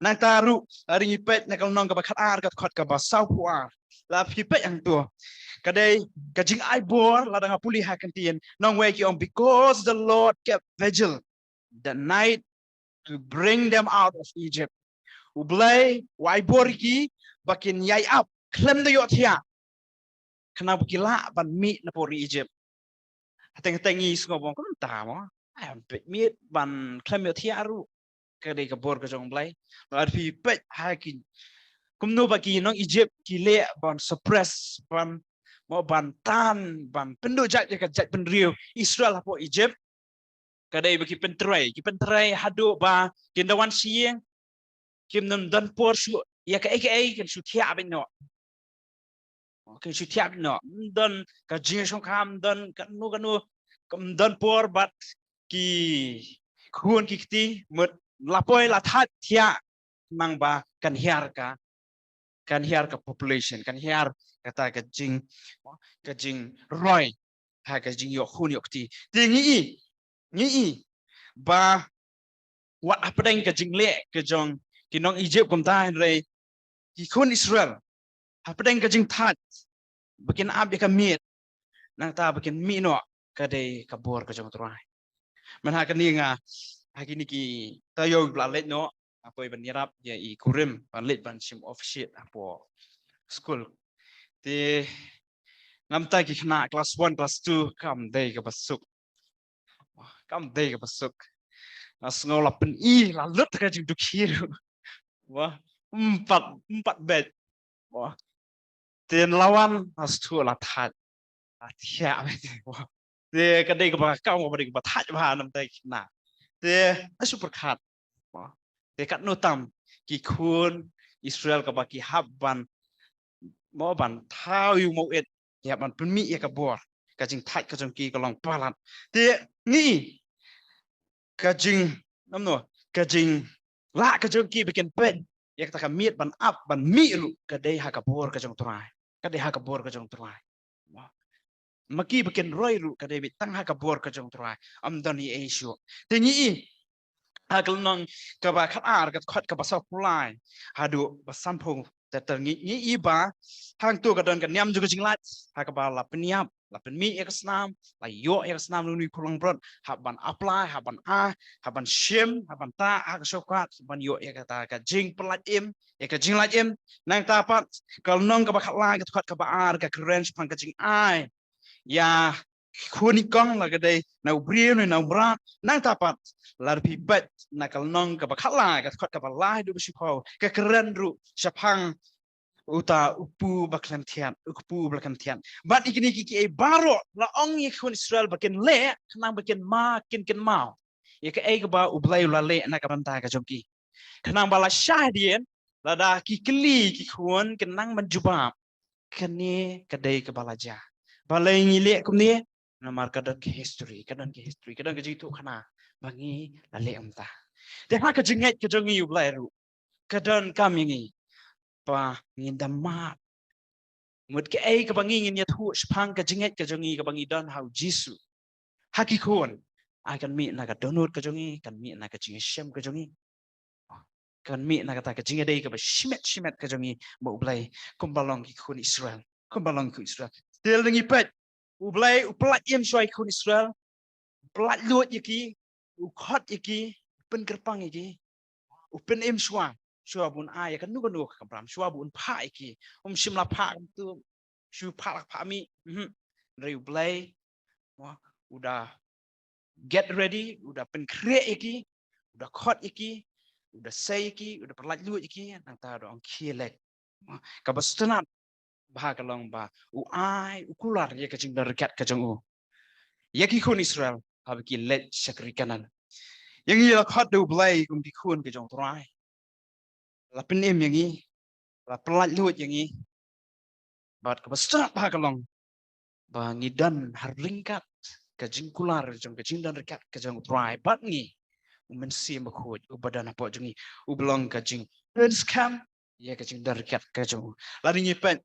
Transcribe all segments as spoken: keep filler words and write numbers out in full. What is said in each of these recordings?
Nangta ruh, lada ngi peit na ka lynnong kaba khat ar, ka dkhot kaba saw phew ar. Lada phi peit hangto, ka dei ka jingai bor, lada nga pule ha ka ktien, nongwei ki ong, "Because the Lord kept vigil the night to bring them out of Egypt." U Blei u ai bor ïa ki ba kin ïai ap khlem da ïohthiah, khnang ba ki lah ban mih na pdeng ri Egypt. Hangta hangta ngi sngew ba kumta mo, ai, ban peit miet, ban khlem ïohthiah ruh, ka dei ka bor ka jong U Blei. Lada phi peit ha ki, kumno ba ki nong Egypt ki leh ban suppress, ban, mo, ban tan, ban pynduh jait ïa ka jaitbynriew Israel hapoh Egypt. Ka dei ba ki pyntrei, ki pyntrei haduh ba kin da wan sha ïing, kim don, don por shuh ïa kaei kaei, kin shu thiah beit noh. Kin shu thiah beit noh. Ym don ka jingïashongkha, ym don kano kano, ym don por bad ki khun ki kti, mut la poi la thait thiah, namar ba kan hiar ka, kan hiar ka population, kan hiar kata ka jing, ka jingroi ha ka jingïoh khun ïoh kti. Te ngi i, ngi i ba wat hapdeng ka jingleh ka jong ki nong Egypt kumta, hynrei ki khun Israel, hapdeng ka jingthait ba kin ap ïa ka miet, nangta ba kin mih noh, ka dei ka bor ka jong U Trai. Mynta ha kane nga, ha kine ki taïew ba la leit noh, nga poi ban ïarap ïa i kurim ban leit ban shim officiate hapoh skul. Te ngam, ta ki khynnah class one, class two, kam dei kaba suk. Wah, kam dei kaba suk. Nga sngew la pyni, la lut ka jingdukhi ruh. Wah, ym pat, ym pat beit. Wah. Te la wan, la sdang la thait. La thiah beit. Wah. Te ka dei kaba, kam kaba dei kaba thait bha namar ki khynnah. Te nga shu pyrkhat. Wah. Te katno tam ki khun Israel kaba ki hap ban, mo, ban thaw ïa u mawit, ïa ban pynmih ïa ka bor, ka jingthait ka jong ki ka long palat. Te ngi, ka jing, namar, ka jinglah ka jong ki ba kin peit ïa kata ka miet ban ap ban mih ruh, ka dei ha ka bor ka jong U Trai. Ka dei ha ka bor ka jong U Trai. Ma ki ba kin roi ruh, ka dei beit tang ha ka bor ka jong U Trai. Ym don ei ei shuh. Te ngi i ha ka lynnong kaba khat ar, ka dkhot kaba saw phew lai haduh ba san phew. Te, te ngi, ngi i ba hangto ka don ka niam jong ka jinglait, ha kaba la pynïap, la pynmih ïa ka snam, la ïoh ïa ka snam na une u khulong brot, hap ban apply, hap ban ai, hap ban shim, hap ban tah ha ka shortcut, ban ïoh ïa kata ka jingpyllait im, ïa ka jinglait im. Nangta pat ka lynnong kaba khat lai, ka dkhot kaba ar, ka kren shaphang ka jingai ïa ki khun nyngkong, la ka dei na u briew ne na u mrad. Nangta pat lada phi peit na ka lynnong kaba khat lai, ka dkhot kaba lai haduh ba shiphew, ka kren ruh shaphang uta u kpu ba khlem thiat, u kpu ba khlem thiat. Bad ïa kine kiei kiei baroh la ong ïa ki khun Israel ba kin leh, khnang ba kin ma, kin, kin kynmaw ïa kaei kaba U Blei u la leh na ka bynta ka jong ki. Khnang ba lashai hadien, lada ki kylli ki khun, kin nang ban jubab, kane ka dei kaba la jia. Balei ngi leh kumne? Namar ka don ka history, ka don ka history, ka don ka jingïathuhkhana ba ngi la leh kumta. Te ha ka jingngeit ka jong ngi, U Blei ruh ka donkam ïa ngi ba ngin da mad. Mut kaei kaba ngi ngin ïathuh shaphang ka jingngeit ka jong ngi kaba ngi don ha U Jisu, ha ki khun, ai, kan mih na ka dohnud ka jong ngi, kan mih na ka jingïashem ka jong ngi, kan mih na kata ka jingïadei kaba shimet shimet ka jong ngi bad U Blei, kumba long ki khun Israel, kumba long ki khun Israel. Te lada ngi peit, U Blei u pyllait im shuwa ïa ki khun Israel, u pyllait luid ïa ki, u khot ïa ki, u pynkyrpang ïa ki, u pynim shuwa, shuwa ba un ai ïa kano kano ka kamram, shuwa ba un phah ïa ki. Um shym la phah kumto, shu phah la phah mih. Mhm. Hynrei U Blei, mo, u da get ready, u da pynkhreh ïa ki, u da khot ïa ki, u da sei ïa ki, u da pyllait luid ïa ki, nangta u da ong, khie leit. Mo, kaba sngewtynnat bha ka long ba u ai, u kular ïa ka jingdon ryngkat ka jong u ïa ki khun Israel haba ki leit sha ka ri Kanaan. Ïa ngi la khot da U Blei kum ki khun ka jong U Trai, la pynim ïa ngi, la pyllait luid ïa ngi. Bad kaba sngewtynnat bha ka long ba ngi don ha ryngkat ka jingkular jong ka jingdon ryngkat ka jong U Trai bad ngi, U Mynsiem Bakhuid uba don hapoh jong ngi, uba long ka jingpynskhem ïa ka jingdon ryngkat ka jong u. Lada ngi peit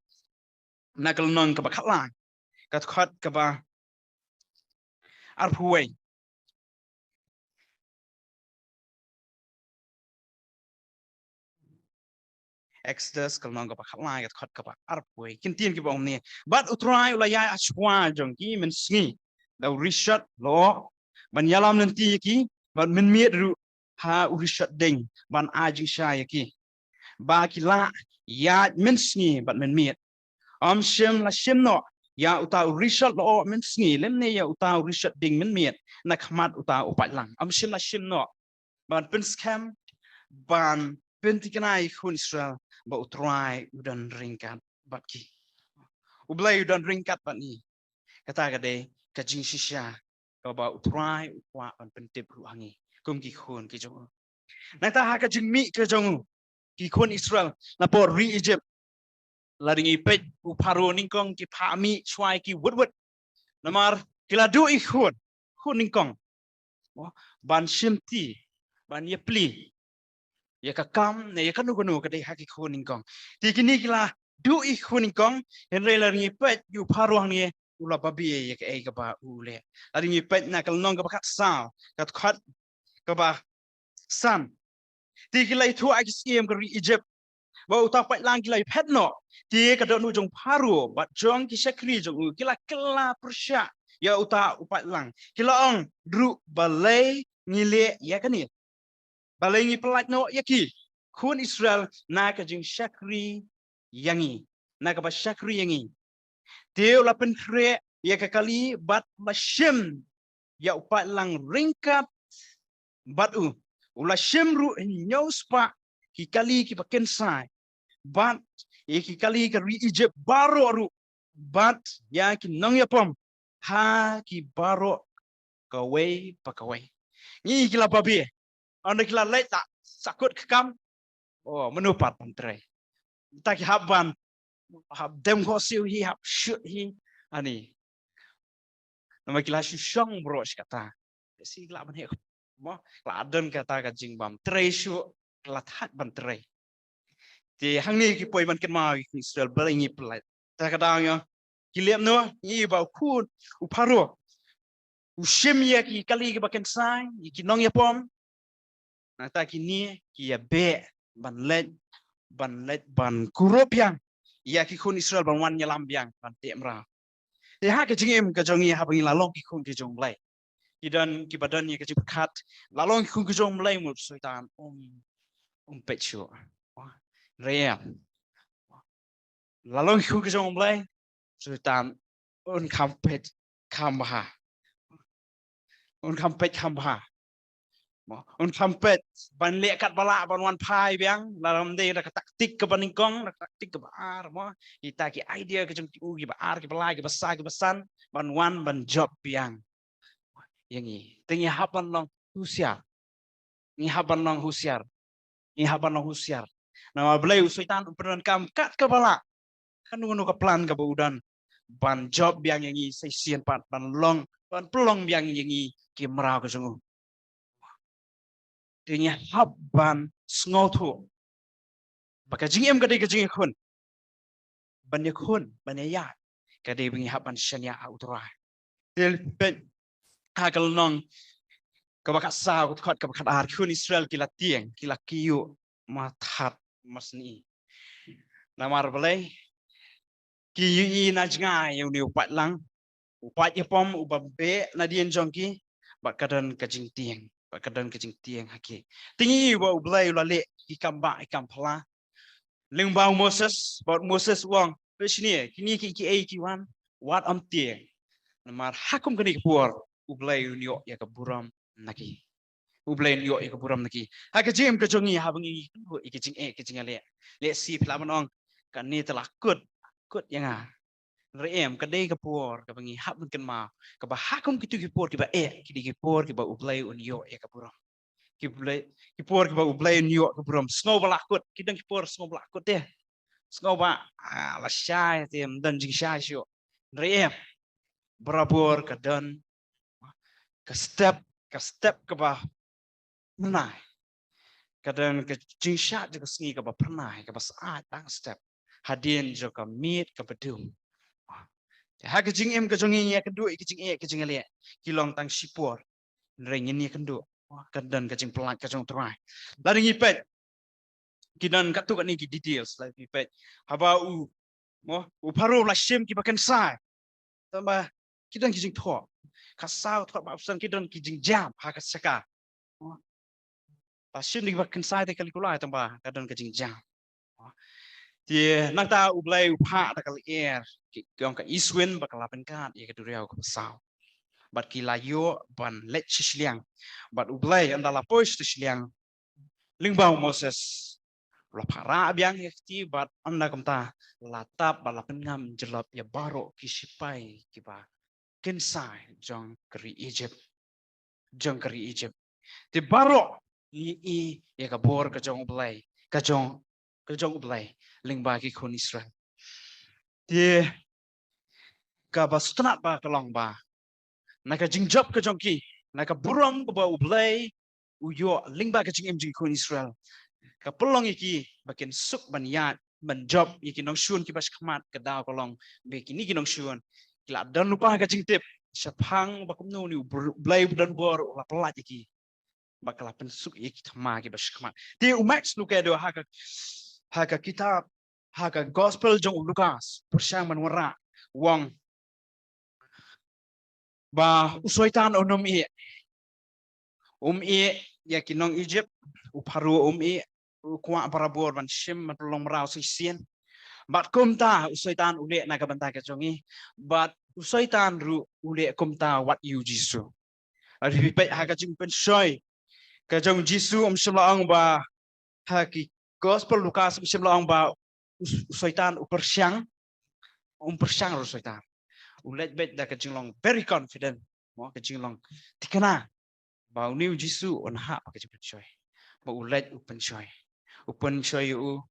na ka lynnong kaba khatlai, ka dkhot kaba arphew wei. Exodus ka lynnong kaba khatlai, ka dkhot kaba arphew. Ki ktien kiba ong kumne: Bad U Trai u la ïaid ha shuwa jong ki mynsngi da u rishot lyoh ban ïalam lynti ïa ki, bad mynmiet ruh ha u rishot dieng ban ai jingshai ïa ki, ba ki lah ïaid mynsngi bad mynmiet. Ym shym la shim noh ïa uta u rishot lyoh mynsngi lymne ïa uta u rishot dieng mynmiet na khmat uta u paidlang. Ym shym la shim noh ban pynskhem, ban pynthikna ïa ki khun Israel ba U Trai u don ryngkat bad ki. U Blei u don ryngkat bad ngi. Kata ka dei ka jingshisha kaba U Trai u kwah ban pyntip ruh ha ngi kum ki khun ki jong u. Nangta ha ka jingmih ka jong u, ki khun Israel na por ri Egypt, lada ngi peit u Pharaoh nyngkong ki phah mih shuwa ïa ki wut wut. Namar ki la duh ïa ki khun, khun nyngkong, mo, ban shimti, ban ïapli ïa ka kam ne ïa kano kano ka dei ha ki khun nyngkong. Te kine ki la duh ïa ki khun nyngkong, hynrei lada ngi peit ïa u Pharaoh hangne u la babe ïa kaei kaba u leh. Lada ngi peit na ka lynnong kaba khatsaw, ka dkhot kaba san. Te ki la ïathuh ha ki syiem ka ri Egypt ba uta u paidlang ki la ïaphet noh. Te ka dohnud jong u Pharaoh bad jong ki shakri jong u ki la kylla pyrshah ïa uta u paidlang. Ki la ong ruh, balei ngi leh ïa kane? Balei ngi pyllait noh ïa ki khun Israel na ka jingshakri ïa ngi, na kaba shakri ïa ngi? Te u la pynkhreh ïa ka kali bad u la shim ïa u paidlang ryngkat bad u. U la shim ruh hynñiew spah ki kali kiba kynsai bad ïa ki kali ka ri Egypt baroh ruh bad ïa ki nongïapom ha ki baroh kawei pa kawei. Ngi ki la babe. Ynda ki la leit la sahkut ka kam, oh, mano pat ban trei? Te ki hap ban, hap dem khohsiew hi, hap shoot hi, ani. Namar ki la shu shong baroh shi katta. Shi ki la ban heh, mo, ki la don kata ka jingbym trei shuh, ki la thait ban trei. Te hangne ki poi ban kynmaw ïa ki Israel, balei ngi pyllait. Te ka dang ïa ki leh noh, ngi ba u khun u Pharaoh u shim ïa ki kali kiba kynsai, ïa ki nongïapom. Nangta kine ki ïa beh ban leit, ban leit ban kurup biang ïa ki khun Israel ban wan ïalam biang ban teh mraw. Te ha ka jingim ka jong ngi haba ngi la long ki khun ki jong u Blei, ki don kiba don ïa ka jingpyrkhat, la long ki khun ki jong u Blei mut Soitan um, um peit shuh. Hynrei em, la long ki khun ki jong u Blei, Soitan un kham peit kham bha. Un kham peit kham bha. Mo, un kham peit ban leh katba lah ban wan phai biang, lada ym dei da ka taktik kaba nyngkong, da ka taktik kaba ar, mo. Kita ki idea ka jong ki u, kiba ar, kiba lai, kiba saw, kiba san, ban wan ban jop biang ïa ngi. Te ngi hap ban long husiar. Ngi hap ban long husiar. Ngi hap ban long husiar. Namar balei? U Soitan u pyndonkam kat kaba lah, kano kano ka plan kaba u don, ban jop biang ïa ngi sa shisien pat, ban long, ban pynlong biang ïa ngi ki mraw ka jong u. Te ngi hap ban sngewthuh ba ka jingim ka dei ka jingïakhun. Ban ïakhun, ban ïaïaid, ka dei ba ngi hap ban shaniah ha U Trai. Te peit ha ka lynnong kaba khatsaw, ka dkhot kaba khatar, ki khun Israel ki la tieng, ki la kyiuh ma thad ma snieh. Namar balei? Ki ïohi na jngai ïa une u paidlang, u paid ïapom uba beh nadien jong ki, bad ka don ka jingtieng, bad ka don ka jingtieng ha ki. Te ngi ïohi ba U Blei u la leh ki kam bah ki kam phylla. Lyngba u Moses, bad u Moses u ong, peit shane, kine ki, kiei ki wan, wat ym tieng. Namar ha kum kane ka por U Blei un ïoh ïa ka burom na ki. U Blei un ïoh ïa ka burom na ki. Ha ka jingim ka jong ngi, haba ngi kynduh ïa ka jingeh ka jingïaleh, lehse phi lah ban ong, kane te la kut, kut ïa nga. Hynrei em, ka dei ka por kaba ngi hap ban kynmaw, kaba ha kum kito ki por kiba eh, ki dei ki por kiba U Blei un ïoh ïa ka burom. Ki Blei, ki por kiba U Blei un ïoh ka burom. Sngew ba la kut, ki don ki por sngew ba la kut te. Sngew ba, ah, la shai te, ym don jingshai shuh. Hynrei em, barabor ka don ka step, ka step kaba phyrnai. Ka don ka jingshad jong ka sngi kaba phyrnai, kaba syaid tang step hadien jong ka miet kaba dum. Ha ka jingim ka jong ngi, ngi ïakynduh ïa ka jingeh ka jingïaleh, ki long tang shipor. Hynrei ngin ïakynduh, ka don ka jingpyllait ka jong U Trai. Lada ngi peit Ki don katto katne ki details la phi peit. Haba u, mo, u Pharaoh u la shim kiba kynsai. Tangba ki don ki jingthoh. Ka saw thoh ba psang ki don ki jingjam ha ka shaka. Mo. La shim kiba kynsai te ka li kulai tangba ka don ka jingjam. Mo. Te nangta U Blei u phah da ka lyer ki, ki ong ka iswin ba ka la pynkat ïa ka duriaw kaba saw. Bad ki la ïoh ban leit sha shiliang. Bad U Blei ynda la poi sha shiliang, lyngba u Moses, la phah rah biang ïa ka kti bad ynda kumta la tap bad la pynngam jyllop ïa baroh ki shipai kiba kynsai jong ka ri Egypt. Jong ka ri Egypt. Te baroh ngi i ïa ka bor ka jong U Blei, ka jong, ka jong U Blei lyngba ki khun Israel. Te kaba sngewtynnat ba ka long ba na ka jingjop ka jong ki, na ka burom kaba U Blei u ïoh lyngba ka jingim jong ki khun Israel, ka pynlong ïa ki ba kin suk ban ïaid ban jop ïa ki nongshun kiba shakhmat. Ka daw ka long ba kine ki nongshun ki la don lypa ka jingtip shaphang ba kumno une U Blei uba don bor u la pyllait ïa ki. Ba ka la pynsuk ïa ki thma kiba shakhmat. Te u Max Lucado ha ka, ha ka kitab, ha ka gospel jong u Lukas, pyrshang ban wanrah, u ong ba u Soitan un ym ïeh. Um ïeh ïa ki nong Egypt, u Pharaoh um ïeh, u kwah barabor ban shim ban pynlong mraw shisien. Bad kumta u Soitan u leh na ka bynta ka jong ngi. Bad u Soitan ruh u leh kumta wat ïa u Jisu. Lada phi peit ha ka jingpynshoi ka jong u Jisu, um shym la ong ba, ha ki gospel Lukas um shym la ong ba u, u Soitan u pyrshang, um pyrshang ruh u Soitan. U leit beit da ka jinglong very confident, mo, ka jinglong thikna ba une u Jisu un hap ha ka jingpynshoi. Ba u leit u pynshoi. U pynshoi ïa u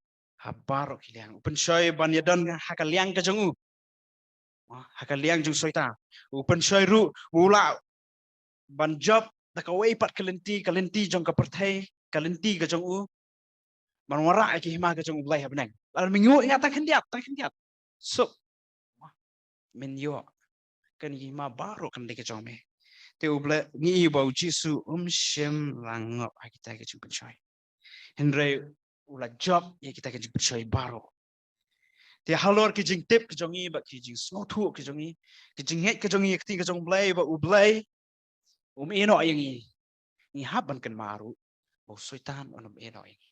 ha baroh ki liang. U pynshoi ban ïadon ha ka liang ka jong u. Ha ka liang jong u Soitan. U pynshoi ruh ba u lah ban jop da kawei pat ka lynti, ka lynti jong ka pyrthei, ka lynti ka jong u. Ban wanrah ïa ki hima ka jong U Blei ha bneng. Lada me nguh ïa tang khyndiat, tang khyndiat, suk. Men ïoh. Kane ki hima baroh kan dei ka jong me. Te U Blei, ngi i ba u Jisu um shym la ngop ha kita ki jingpynshoi. Hynrei u la jop ïa kita ki jingpynshoi baroh. Te halor ki jingtip ki jong ngi bad ki jingsngewthuh ki jong ngi, ki jingngeit ki jong ngi ïa ka ktien ka jong U Blei, ba U Blei um ïehnoh ïa ngi, ngi hap ban kynmaw ruh ba u Soitan un ym ïehnoh ïa ngi.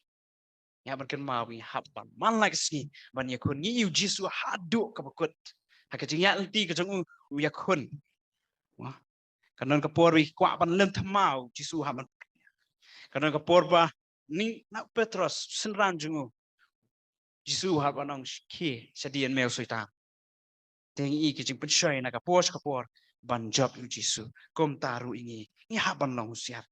Ngi hap ban kynmaw ba ngi hap ban man la ka sngi ban ïakhun. Ngi ïohi u Jisu haduh kaba kut. Ha ka jingïaid lynti ka jong u, u ïakhun. Wah. Kan don ka por ba ngi kwah ban lem thma, u Jisu hap ban. Kan don ka por ba ngi, na u Petros, u synran jong u, u Jisu hap ban ong, khie shadien me u Soitan. Te ngi i ki jingpynshoi na ka por sha ka por ban jop ïa u Jisu. Kumta ruh ïa ngi, ngi hap ban long husiar.